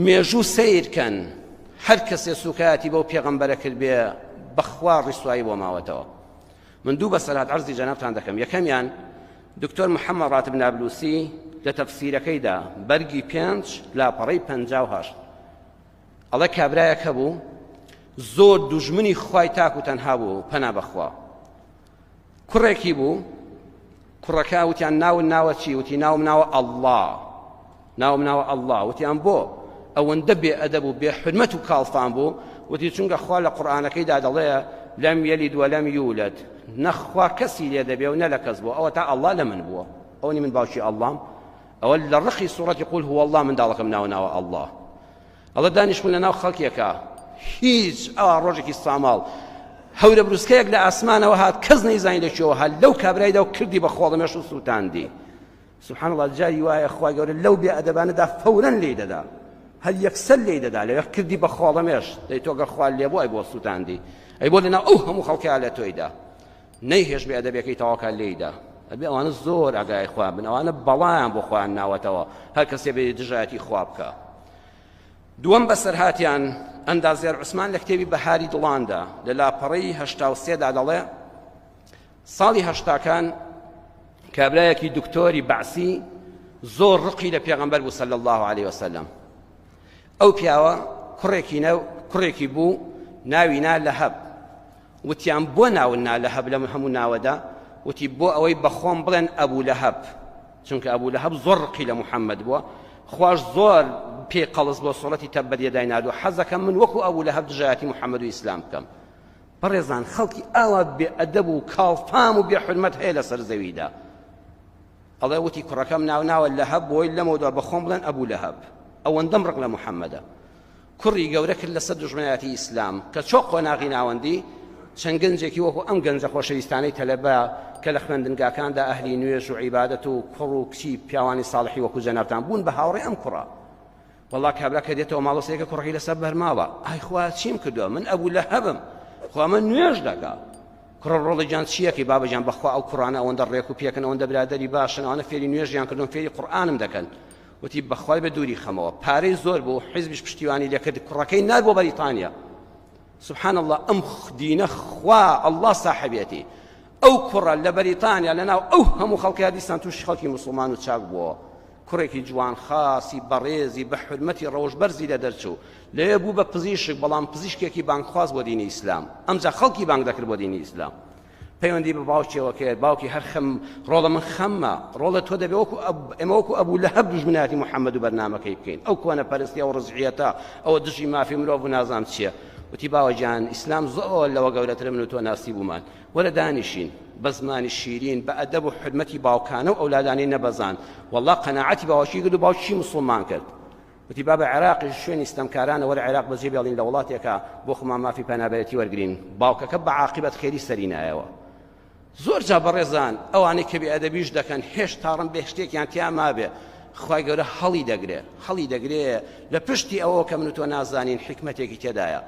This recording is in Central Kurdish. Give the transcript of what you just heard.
مێژوو سەیر کەن هەر کەسێ سوکایەتی بەو پێغەمبەرە کرد بێ بەخوا ڕیسوایی بۆ ماوەتەوە. من دوو بەسەرهات عەرزی جەنابتان دەکەم یەکەمیان دکتۆر محەممەد ڕاتب نابلوسی لە تەفسیرەکەیدا بەرگی پێنج لاپەڕەی 58 ئەڵێ کابرایەک هەبوو زۆر دوژمنی خوای تاک و تەنها بوو پەنا بەخوا کوڕێکی بوو کوڕەکە وتیان ناوت ناوە چی وتی ناوم ناوە ئەڵڵا ناوم ناوە ئەڵڵا وتیان بۆ ئەوەندە بێ ئەدەب و بێ حرمەت و کاڵفان بوو وتی چونکە خوا لە قورئانەکەیدا دەڵێ لەم یەلید وەلەم یولد نەخوا کەسی لێ دەبێ و نە لە کەس بووە ئەوە تا ئەڵڵا لە من بووە ئەوەنی من باوکی ئەڵڵام ئەوە لە ڕقی سوڕەتی قول هو الله منداڵەکەم ناوە ناوە ئەڵڵا ئەڵێ دانیشتم لەناو خەڵکێکا هیچ ئەوا ڕۆژێکی ساماڵ هەورە بروسکەیەک لە ئاسمانەوە هات کەس نەیزانی لە کوێوە هات لەو کابرایدا و کردی بە خۆڵەمێش و سووتاندی سبحان الله جاری وایە خوای گەورە لەو بێ ئەدەبانەدا فەورەن لێی دەدا هەر یەکسەر لێی دەدا لەوێ کردی بە خۆڵەمێش دەی تۆ گەر خوا لێبوو ئەی بۆ سووتاندی ئەی بۆ لەناو ئەو هەموو خەڵکەیا لە تۆیدا نەیهێشت بێ ئەدەبێکەی تەواوکە لێیدا ئەبێ ئەوانە زۆر ئاگای خۆیان بن ئەوانە بەڵایان بۆ خۆیان ناوەتەوە هەر کەسێ بێ دژایەتی خوا بکە دووەم بەسەرهاتیان ئەندازیار عوسمان لە کتێبی بەهاری دڵاندا لە لاپەڕەی هەشتا و سێدا دەڵێ ساڵی هەشتاکان کابرایەکی دکتۆری بەعسی زۆر ڕقی لە پێغەمبەر بوو صلی الله عليه وسلم ئەو پیاوە کوڕێکی نە کوڕێکی بوو ناوی نا لەهەب وتیان بۆ ناون نا لەهەب لەم هەموو ناوەدا وتی بۆ ئەوەی بەخۆم بڵێن ئەبوو لەهەب چونکە ئەبوو لەهەب زۆر ڕقی لە محەممەد بووە خواش زۆر پێی قەڵس بۆ سوڕەتی تەبەت یەدای ناردووە حەزەکەم من وەکو ئەبوو لەهەب دژایەتی محەممەد و ئیسلام بکەم بەڕێزان خەڵکی ئاوا بێ ئەدەب و کاڵفام و بێ حورمەت هەیە لەسەر زەویدا ئەڵێ وتی کوڕەکەم ناو ناوە لەهەب بۆی لەمەودوا بەخۆم بڵێن ئەبوو لەهەب ئەوەندەم ڕق لە محەممەدە کوڕی گەورە کرد لەسەر دوژمنایەتی ئیسلام کە چۆ قۆناغی ناوەندی چەند گەنجێکی وەکو ئەم گەنجە خۆشەویستانەی تەلەبە کە لە خوێندنگاکاندا ئەهلی نوێژ و عیبادەت و کوڕ و کچی پیاوانی ساڵحی وەکو جەنابتان بوون بە هاوڕێ ئەم کوڕە وەڵا کابرا کە دێتەوە ماڵە سێکە کوڕەکەی لەسەر بەرماڵە ئای خوا چیم کردووە من ئەبوو لە هەبم خوا من نوێژ دەکا کوڕە ڕۆڵە گیان چیەکەی بابە گیان بەخوا ئەو کوڕانە ئەوەندە ڕێک و پێکن ئەوەندە برادەری باشن ئەوانە فێری نوێژیان کردوون فێری قورئانم دەکەن وتی بەخوای بە دووری خەمەوە پارەی زۆر بوو حیزبیش پشتیوانی لێکرد کوڕەکەی نار بۆ بەریتانیا سبحان الله ئەم دینە خوا الله ساحبێتی ئەو کوڕە لە بەریتانیا لەناو ئەو هەموو خەڵکە دیسان تووشی خەڵکی مسلمان و چاک بووە کوڕێکی جوان خاسی بەڕێزی بە حورمەتی ڕەوش بەرزی لە دەرچوو لەوێ بوو بە پزیشک بەڵام پزیشکێکی بانگخواز بۆ دینی ئیسلام ئەمجا خەڵکی بانگ دەکرد بۆ دینی ئیسلام پەیوەندی بە باوکیەوە کرد باوکی هەر خەم ڕۆڵە من خەممە ڕۆڵە تۆ دەبێ وەکو ئێمە وەکو ئەبوو لەهەب دوژمنایەتی محەممەد و بەرنامەکەی بکەین ئەو کۆنە پەرستی ئەو ڕزعیەتە ئەوە دژی مافی مرۆڤ و نازام چییە وتی باوە گیان ئیسلام زۆر لەوە گەورەترە من و تۆ ناسی بوومان وەرە دانیشین بە زمانی شیرین بە ئەدەب و حورمەتی باوکانە و ئەولادانی نەبەزان والله قەناعەتی باوکی کرد و باوکی مسوڵمان کرد وتی بابە عێراقیش شوێنی ستەمکارانە وەرە عێراق بەجێ بێڵین لە وڵاتێکە بۆ خۆمان مافی پەنابەرێتی وەرگرین باوکەکە بە عاقبەت خێری سەری نایەوە زۆر جا بەڕێزان ئەوانەی کە بێ ئەدەبیش دەکەن هێشتا ڕم بێ شتێکیان تیا مابێ خوای گەورە هەڵی دەگرێ هەڵی دەگرێ لە پشتی ئەوە کە من و تۆ نازانین حیکمەتێکی تێدایە.